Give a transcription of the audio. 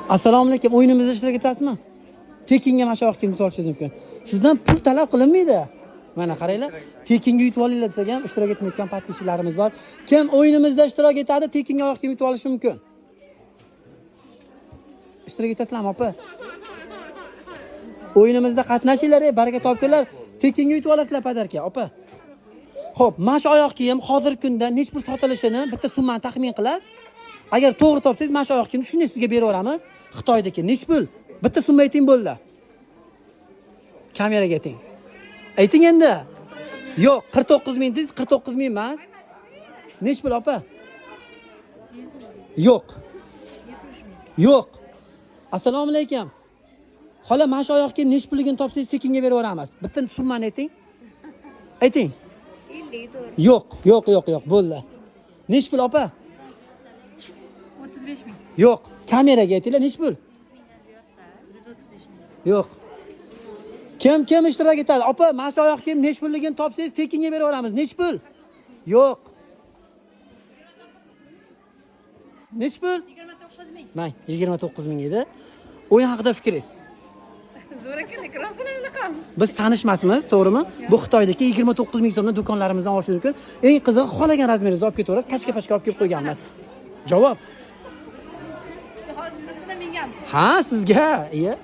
Assalomu alaykum. O'yinimizda ishtirok etasizmi? Tekinga mana shu oyoq kiyimni yutib olishingiz mumkin. Sizdan pul talab qilinmaydi. Mana qaranglar, tekinga yutib olinglar desak ham ishtirok etmayotgan подписчик larimiz bor. Kim o'yinimizda ishtirok etadi, tekinga oyoq kiyim yutib olishi mumkin. Ishtirok etadilarmi, opa? O'yinimizda qatnashinglar, ey, baraka topinglar. Tekinga yutib oladilar подарка, opa. Xo'p, mana shu oyoq kiyim hozirgi kunda nech pul sotilishini bitta summani taxmin qilasiz. Agar to'g'ri topsangiz, mana shu oyoq kiyimni shunday sizga berib yuboramiz. Xitoydagi nech pul? Bitta summa ayting, bo'ldi. Kameraga ayting. Ayting endi. Yo'q, 49 ming dedingiz, 49 ming emas. Nech pul, opa? Yo'q. Yo'q. Assalomu alaykum. Xola, mana shu oyoq kiyim nech pulligini topsangiz, tekinga berib yuboramiz. Bitta summani ayting. Ayting. 54. Yo'q, yo'q, yo'q, yo'q, bo'ldi. Nech pul, opa? 35 ming. Yo'q. Kameraga aytinglar, nech pul? Yo'q. Kim kim ishtirok etadi? Opa, mana shu oyoq kiyim nech pulligini topsangiz, tekinga berib yuboramiz. Nech pul? Yo'q. Nech pul? 29 ming. Mang, 29 ming edi. O'yin haqida fikringiz? Zo'r ekan, lekin rostdan unaqa. Biz tanishmasmiz, to'g'rimi? Bu Xitoydagi 29 ming so'mdan do'konlarimizdan olishingiz mumkin. Eng qizig'i, xohlagan razmeringizni olib ketaverasiz, pachka-pachka olib kelib qo'yganmiz. Javob. Hozir masalan mengam. Ha, sizga. Iya.